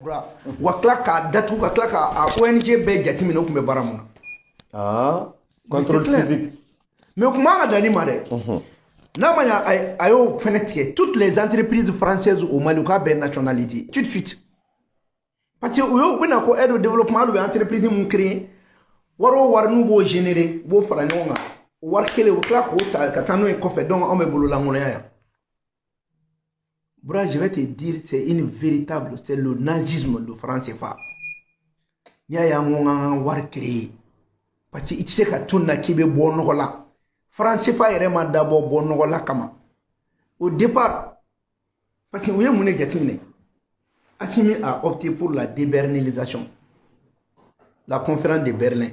Wa tila k'a datugu, ka tila k'a ONG bɛɛ jateminɛ, o tun bɛ baara mun na. Ah, contrôle physique. Mais o tun man ka dan nin ma dɛ. N'a ma ɲa a y'o fɛnɛ tigɛ, toutes les entreprises françaises au Mali, u k'a bɛɛ nationaliser tout de suite, parce que u y'o bɛna ko aide au développement, hali u bɛ entreprise mun créer, wari o wari n'u b'o générer, u b'o fara ɲɔgɔn kan, o wari kelen, u bɛ tila k'o ta ka taa n'o ye kɔfɛ. Donc anw bɛ bololankolonya yan. Bura, je vais te dire, c'est une véritable, c'est le nazisme, le franc CFA. N'i y'a ye an ko k'an ka wari créer, parce que i tɛ se ka to nin na k'i bɛ bɔ nɔgɔ la. Franc CFA yɛrɛ ma dabɔ bɔ nɔgɔ la kama au départ, parce que u ye mun de jateminɛ? Assimi a opté pour la déberlinisation. La conférence de Berlin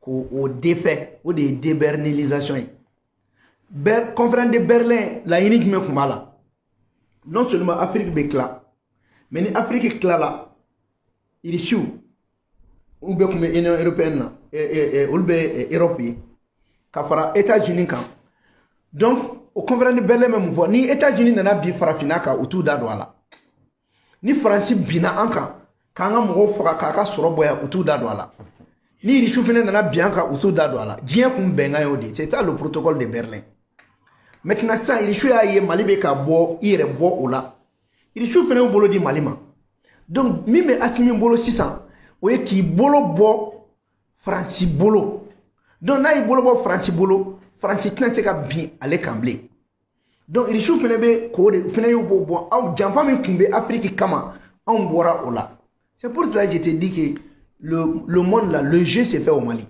k'o o défait, o de ye déberlinisation ye. Conférence de Berlin, laɲini jumɛn tun b'a la? Non seulement Afrique bɛ tila, mais ni Afrique tilala, Irisiw, u bɛɛ tun bɛ Union européenne na, olu bɛ Europe ye ka fara États-Unis kan. Donc o conférence de Berlin bɛ mun fɔ? Ni États-Unis nana bin farafinna kan, u t'u da don a la. Ni Faransi binna an kan k'an ka mɔgɔw faga, k'a ka sɔrɔ bɔ yan, u t'u da don a la. Ni Irisiw fana nana bin an kan, u t'u da don a la. Diɲɛ kun bɛnkan y'o de ye, c'est ça le protocole de Berlin. Maintenant sisan, Irisiw y'a ye Mali bɛ ka bɔ i yɛrɛ bɔ o la, Irisiw fana y'u bolo di Mali ma. Donc min bɛ Asimi bolo sisan, o ye k'i bolo bɔ Faransi bolo. Donc n'a y'i bolo bɔ Faransi bolo, Faransi tɛna se ka bin ale kan bilen. Donc Irisiw fana bɛ k'o de fana y'u bɔ bɔ aw janfa min tun bɛ Afiriki kama, anw bɔra o la. C'est pour cela que je te dis que le monde là, le jeu s'est fait au Mali.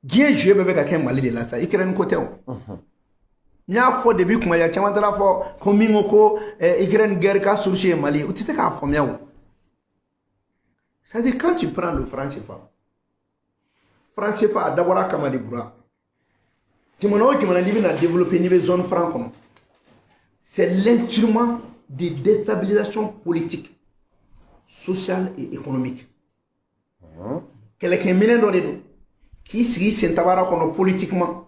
Diɲɛ jeu bɛɛ bɛ ka kɛ Mali de la sa. Ukraine ko tɛ o. N y'a fɔ depuis kuma ya caman taara fɔ ko min ko ko Ukraine guerre ka source ye Mali ye, u tɛ se k'a faamuya o. C'est-à-dire, quand tu prends le franc CFA, franc CFA a dabɔra a kama de. Bura, jamana o jamana n'i bɛna développer, n'i bɛ zone franc kɔnɔ, c'est l'instrument de déstabilisation politique, sociale et économique. Kɛlɛkɛminɛ dɔ de don k'i sigi sen tabara kɔnɔ politiquement,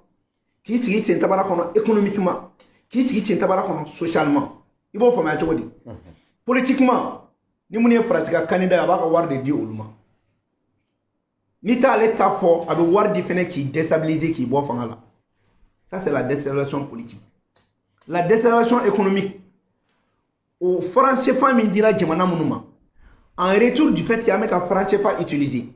k'i sigi sen tabara kɔnɔ économiquement, k'i sigi sen tabara kɔnɔ socialement. I b'o faamuya cogo di? Politiquement, ni mun ye Faransi ka candidat ye, a b'a ka wari de di olu ma. N'i t'ale ta fɔ, a bɛ wari di fɛnɛ k'i déstabiliser, k'i bɔ fanga la. Ça, c'est la déstabilisation politique. La déstabilisation économique, o franc CFA min dira jamana minnu ma, en retour du fait qu'an bɛ ka franc CFA utiliser,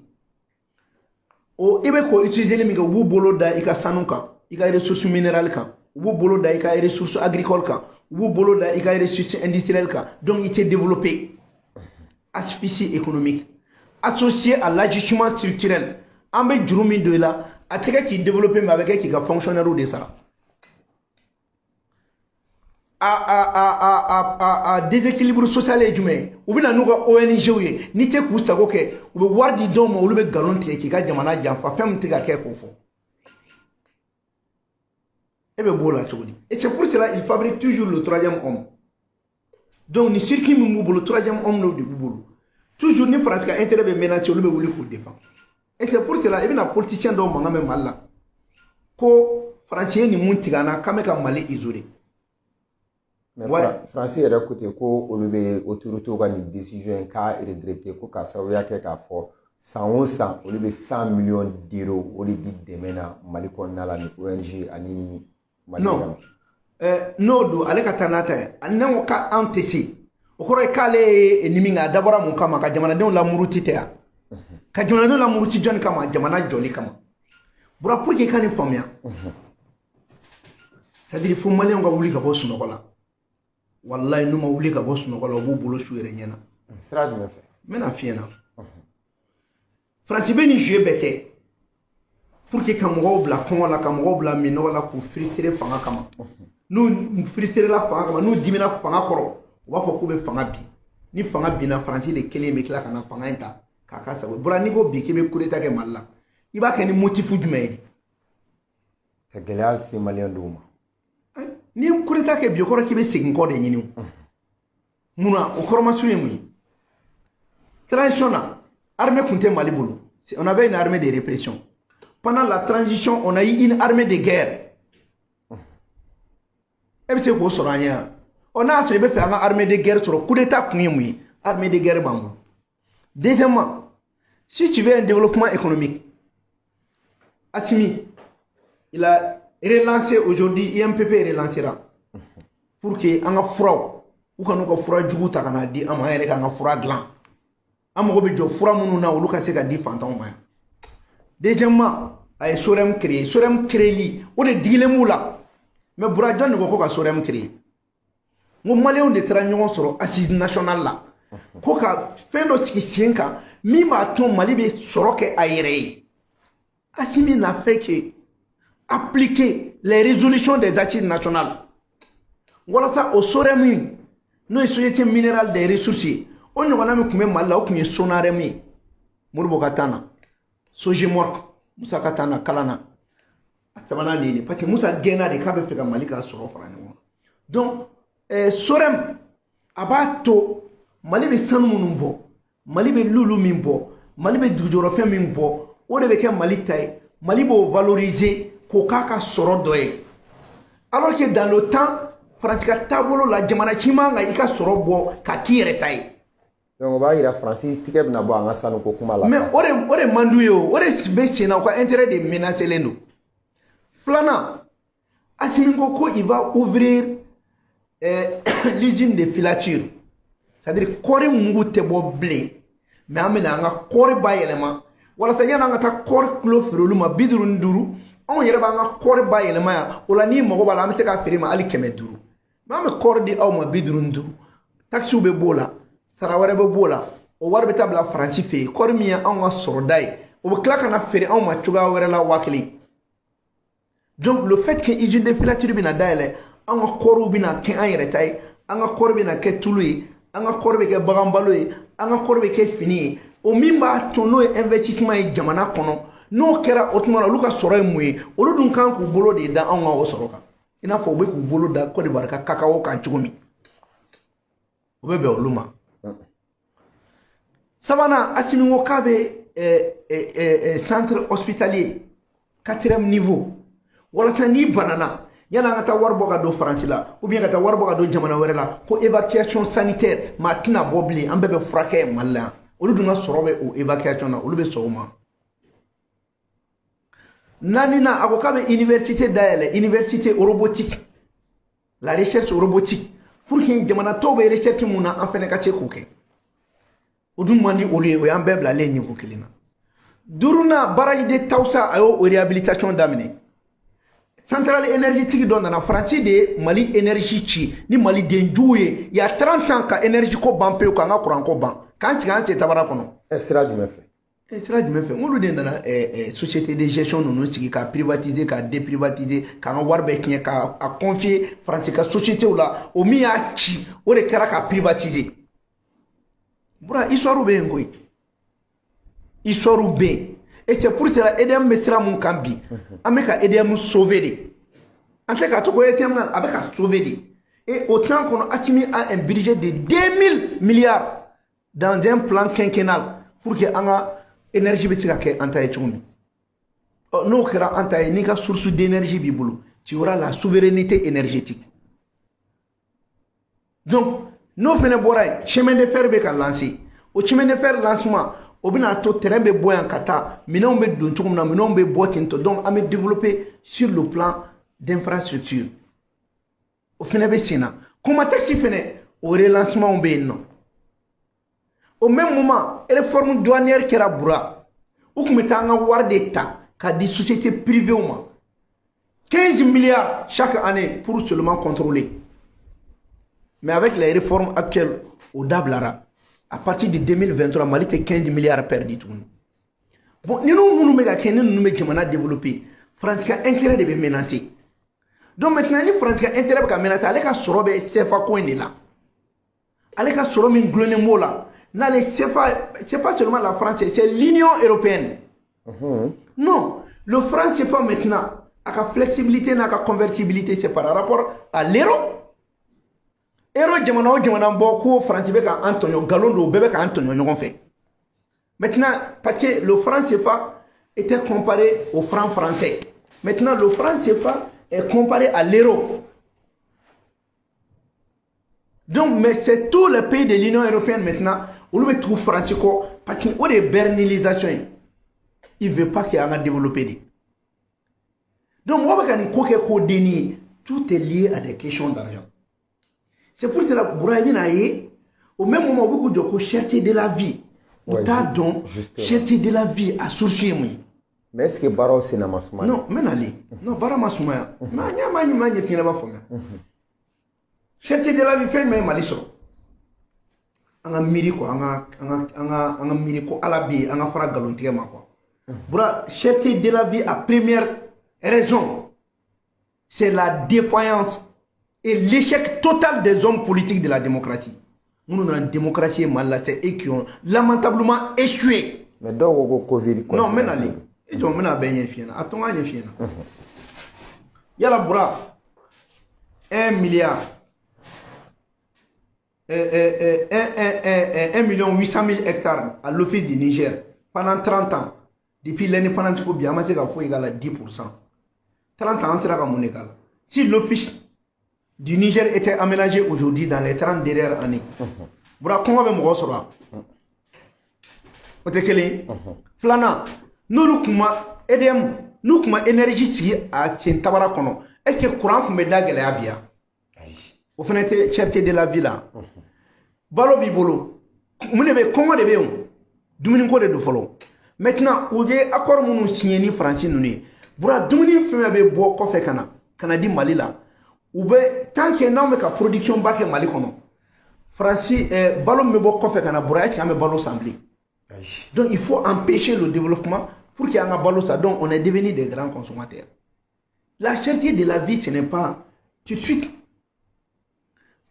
o i bɛ k'o utiliser min kɛ, u b'u bolo da i ka sanu kan, i ka ressource minérale kan, u b'u bolo da i ka ressource agricole kan, u b'u bolo da i ka ressource industrielle kan. Donc i tɛ développer. Asphyxie économique associé à l'ajustement structurel. An bɛ juru min don i la, a tɛ kɛ k'i développer, mais a bɛ kɛ k'i ka fonctionnaire de sara. A déséquilibre social ye jumɛn ye? U bɛ na n'u ka ONG ye, n'i tɛ k'u sago kɛ, u bɛ wari di dɔw ma, olu bɛ nkalon tigɛ k'i ka jamana janfa, fɛn min tɛ ka kɛ k'o fɔ. E bɛ b'o la cogo di? Et c'est pour cela il fabrique toujours le troisième homme. Donc ni circuit min b'u bolo, troisième homme de b'u bolo toujours. Ni Faransi ka intérêt bɛ menacer, olu bɛ wuli k'o défend. Et c'est pour cela i bɛna politicien dɔw mankan mɛn Mali la ko Faransi ye nin mun tigɛ an na, k'an bɛ ka Mali isoler. Mais Faransi yɛrɛ ko ten ko olu bɛ autorité ka nin décision in k'a regretter, ko k'a sababuya kɛ k'a fɔ san o san olu bɛ 100 millions d'euros o de di dɛmɛ na Mali kɔnɔna la, ni ONG ani ni Mali. Non, n'o don, ale ka taa n'a ta ye. Ne ko k'anw tɛ se, o kɔrɔ ye k'ale ye nin min kɛ, a dabɔra mun kama? Ka jamanadenw lamuruti tɛ yan? Ka jamanadenw lamuruti jɔnni kama? Jamana jɔli kama. Bura, pour que i ka nin faamuya, c'est à dire fo Maliyɛnw ka wuli ka bɔ sunɔgɔ la. Walayi, n'u ma wuli ka bɔ sunɔgɔ la, u b'u bolo su yɛrɛ ɲɛna. Sira jumɛn fɛ? N bɛna f'i ɲɛna. Faransi bɛ nin jeu bɛɛ kɛ pour que ka mɔgɔw bila kɔngɔ la, ka mɔgɔw bila minɔgɔ la, k'u frustrer fanga kama. N'u frustrer la fanga kama, n'u dimina fanga kɔrɔ, u b'a fɔ k'u bɛ fanga bin. Ni fanga binna, Faransi de kelen bɛ tila ka na fanga in ta k'a ka sago. Bɔra, n'i ko bi k'i bɛ coup d'état kɛ Mali la, i b'a kɛ ni motif jumɛn ye? Ka gɛlɛya se Maliyɛn dɔw ma. N'i ye coup d'état kɛ bi, o kɔrɔ k'i bɛ segin kɔ de ɲini. Munna? O kɔrɔmasu ye mun ye? Transition na, armée tun tɛ Mali bolo. On avait une armée de répression. Pendant la transition, on a eu une armée de guerre. E bɛ se k'o sɔrɔ an ɲɛ yan? Ɔ, n'a y'a sɔrɔ i bɛ fɛ an ka armée de guerre sɔrɔ, coup d'état kun ye mun ye? Armée de guerre b'an bolo. Deuxièmement, si tu veux un développement économique, Assimi, il a relancé aujourd'hui, IMPP relancera pour que an ka furaw, u ka n'u ka fura jugu ta ka n'a di an ma, an yɛrɛ k'an ka fura dilan. An mago bɛ jɔ fura minnu na, olu ka se ka di fantanw ma yan. Deuxièmement, a ye SOREM créé. SOREM créeli, o de digilen b'u la. Mais Bura, jɔn de ko ko ka SOREM créé? N ko Maliyɛnw de taara ɲɔgɔn sɔrɔ assise nationale la ko ka fɛn dɔ sigi sen kan min b'a to Mali bɛ sɔrɔ kɛ a yɛrɛ ye. Assimi n'a fait que appliquer les résolutions des assises nationales walasa o SOREM, n'o ye Société minérale des ressources ye, o ɲɔgɔnna min tun bɛ Mali la, o tun ye SONAREM ye Modibo ka temps na, SOGEMORC Musa ka temps na, kalan na. A sabanan de ye nin, parce que Musa gɛnna de k'a bɛ fɛ ka Mali ka sɔrɔ fara ɲɔgɔn kan. Donc SOREM, a b'a to Mali bɛ sanu minnu bɔ, Mali bɛ lulu min bɔ, Mali bɛ dugujɔyɔrɔfɛn min bɔ, o de bɛ kɛ Mali ta ye. Mali b'o valoriser k'o k'a ka sɔrɔ dɔ ye, alors que dans le temps, Faransi ka taabolo la, jamana ci man ka i ka sɔrɔ bɔ ka k'i yɛrɛ ta ye. Donc o b'a yira Faransi tigɛ bɛna bɔ an ka sanuko kuma la. Mais o de man d'u ye, o de bɛ sen na, u ka intérêt de menacé len don. Filanan, Assimi ko ko il va ouvrir l'usine de filature, c'est-à-dire kɔɔri mugu tɛ bɔ bilen, mais an bɛna an ka kɔɔri bayɛlɛma walasa yanni an ka taa kɔɔri kilo feere olu ma 55, anw yɛrɛ b'an ka kɔɔri bayɛlɛma yan. O la, n'i mago b'a la, an bɛ se k'a feere ma hali 500. Mais an bɛ kɔɔri di aw ma 55, taxes bɛ b'o la, sara wɛrɛ bɛ b'o la, o wari bɛ taa bila Faransi fɛ yen. Kɔɔri min ye anw ka sɔrɔda ye, o bɛ tila ka na feere anw ma cogoya wɛrɛ la, 1000. Donc le fait que usine de filature bɛna dayɛlɛ, an ka kɔɔriw bɛna kɛ an yɛrɛ ta ye, an ka kɔɔri bɛna kɛ tulu ye, an ka kɔɔri bɛ kɛ bagan balo ye, an ka kɔɔri bɛ kɛ fini ye, o min b'a to n'o ye investissement ye jamana kɔnɔ, n'o kɛra, o tuma na olu ka sɔrɔ ye mun ye? Olu dun kan k'u bolo de da anw ka o sɔrɔ kan, i n'a fɔ u bɛ k'u bolo da Côte d'Ivoire ka cacao kan cogo min, o bɛ bɛn olu ma. Sabanan, Assimi ko k'a bɛ centre hospitalier quatrième niveau walasa n'i banana, yanni an ka taa wari bɔ ka don Faransi la ou bien ka taa wari bɔ ka don jamana wɛrɛ la, ko évacuation sanitaire, maa tɛna bɔ bilen, an bɛɛ bɛ furakɛ Mali la yan. Olu dun ka sɔrɔ bɛ o évacuation na, olu bɛ sɔn o ma. Naaninan, a ko k'a bɛ université dayɛlɛ, université robotique, la recherche robotique, pour que jamana tɔw bɛ recherche mun na, an fɛnɛ ka se k'o kɛ. O dun man di olu ye, o y'an bɛɛ bilalen niveau kelen na. Duurunan, barrage de Taoussa, a y'o réhabilitation daminɛ. Centrale énergétique dɔ nana, Faransi de ye Mali énergie ci ni Mali den jugu ye il y a 30 ans, ka énergie ko ban pewu, k'an ka courant ko ban, k'an sigi an cɛ tabara kɔnɔ. Ɛ, sira jumɛn fɛ? Sira jumɛn fɛ? N'olu de nana société de gestion ninnu sigi, ka privatiser, ka déprivatiser, k'an ka wari bɛɛ tiɲɛ, ka a confier Faransi ka société la. O min y'a ci, o de kɛra ka privatiser. Bura, histoire bɛ yen koyi, histoire bɛ yen. Et c'est pour cela EDM bɛ sira mun kan bi, an bɛ ka EDM sauver de. An tɛ k'a to ko EDM a bɛ ka sauver de. Et au temps kɔnɔ, Assimi a un budget de 2000 milliards dans un plan quinquennal pour que an ka énergie bɛ se ka kɛ an ta ye cogo min. Ɔ, n'o kɛra an ta ye, n'i ka source d'énergie b'i bolo, tu auras la souveraineté énergétique. Donc n'o fɛnɛ bɔra yen, chemin de fer bɛ ka lancer. O chemin de fer lancement, o bɛna to train bɛ bɔ yan ka taa, minɛnw bɛ don cogo min na, minɛnw bɛ bɔ ten tɔ. Donc an bɛ développer sur le plan d'infrastructure, o fɛnɛ bɛ sen na. Comatex fɛnɛ, o relancement bɛ yen nɔ. Au même moment, réforme douanière kɛra. Bura, u tun bɛ taa an ka wari de ta k'a di société privée ma, 15 milliards chaque année pour seulement contrôler. Mais avec les réformes actuelles, o dabilara. À partir de 2023, Mali tɛ 15 milliards perdu tuguni. Bon, ninnu minnu bɛ ka kɛ, ni ninnu bɛ jamana développer, Faransi ka intérêt de bɛ menacer. Donc maintenant, ni Faransi ka intérêt bɛ ka menacer, ale ka sɔrɔ bɛ CFA ko in de la, ale ka sɔrɔ min gulonnen b'o la, n'ale CFA, c'est pas seulement la France, c'est l'Union européenne. Non, le franc CFA maintenant, a ka flexibilité n'a ka convertibilité, c'est par rapport à l'euro. Euro jamana o jamana bɔ ko Faransi bɛ ka an tɔɲɔ, nkalon don, bɛɛ bɛ k'an tɔɲɔ ɲɔgɔn fɛ. Maintenant, parce que le franc CFA était comparé au franc français, maintenant le franc CFA est comparé à l'euro. Donc, mais c'est tous les pays de l'Union européenne maintenant, olu bɛ tugu Faransi kɔ, parce que o de ye berlinisation ye. Il veut pas que an ka développer de. Donc mɔgɔ bɛ ka nin ko kɛ k'o denni ye, tout est lié à des questions d'argent. C'est pour cela, Boura, i bɛna ye, au même moment u bɛ k'u jɔ ko cherté de la vie, u t'a dɔn cherté de la vie a source ye mun ye. Mais est ce que baaraw senna ma suma? Non, n bɛ nalen. Non, baara ma sumaya, mais an ɲɛ ma ɲuman ɲɛf'i ɲɛna, b'a faamuya. Cherté de la vie, fɛn jumɛn ye Mali sɔrɔ? An ka miiri quoi, an ka miiri ko Ala bɛ yen, an ka fara nkalontigɛ ma quoi. Boura, cherté de la vie, a première raison, c'est la défaillance et l'échec total des hommes politiques de la démocratie. Minnu nana démocratie ye Mali la, c'est eux qui ont lamentablement échoué. Mais dɔw ko ko Covid. Non, n bɛ nalen, i jɔ, n bɛna bɛɛ ɲɛf'i ɲɛna, a to n k'a ɲɛf'i ɲɛna. Yala Boura, 1 milliard, 1 million 800 000 hectares à l'Office du Niger pendant 30 ans. Depuis l'indépendance fo bi, an ma se ka foyi k'a la, 10%. 30 ans, an sera ka mun de k'a la? Si l'Office du Niger était aménagé aujourd'hui, dans les 30 dernières années, Boura, kɔngɔ bɛ mɔgɔ sɔrɔ wa? O tɛ kelen ye. Filanan, n'olu kun ma EDM, n'u kun ma énergie sigi a sen tabara kɔnɔ, est ce que courant kun bɛ da gɛlɛya bi yan? O fana tɛ cherté de la vie la. Balo b'i bolo, mun de bɛ? Kɔngɔ de bɛ yen o, dumuniko de don fɔlɔ. Maintenant, u ye accord minnu signé ni Faransi ninnu ye, Bura, dumuni fɛn fɛn bɛ bɔ kɔfɛ ka na di Mali la, u bɛ, tant que n'anw bɛ ka production ba kɛ Mali kɔnɔ, Faransi balo min bɛ bɔ kɔfɛ ka na, Bura, est ce que an bɛ balo san bilen? Donc il faut empêcher le développement pour qu'il y ait un balo san. Donc on est devenu des grands consommateurs. La cherté de la vie, ce n'est pas tout de suite.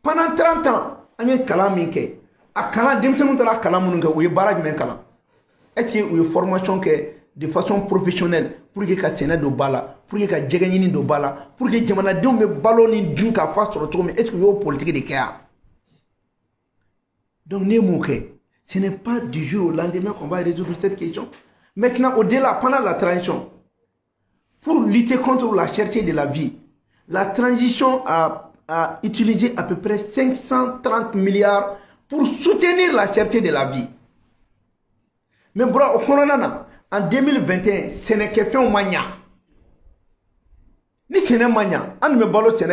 Pendant 30 ans, an ye kalan min kɛ, a kalan, denmisɛnninw taara kalan minnu kɛ, u ye baara jumɛn kalan? Est ce que u ye formation kɛ de façon professionnelle pour que ka sɛnɛ don ba la, pour que ka jɛgɛ ɲini don ba la, pour que jamanadenw bɛ balo ni dun ka fa sɔrɔ cogo min? Est ce que u y'o politique de kɛ yan? Donc ne m'o kɛ, ce n'est pas du jour au lendemain qu'on va résoudre cette question. Maintenant, au-delà, pendant la transition, pour lutter contre la cherté de la vie, la transition a utilisé à peu près 530 milliards pour soutenir la cherté de la vie. Mais Boura, o kɔnɔna na, en 2021, sɛnɛkɛfɛnw ma ɲa. Ni sɛnɛ ma ɲa, an tun bɛ balo sɛnɛ.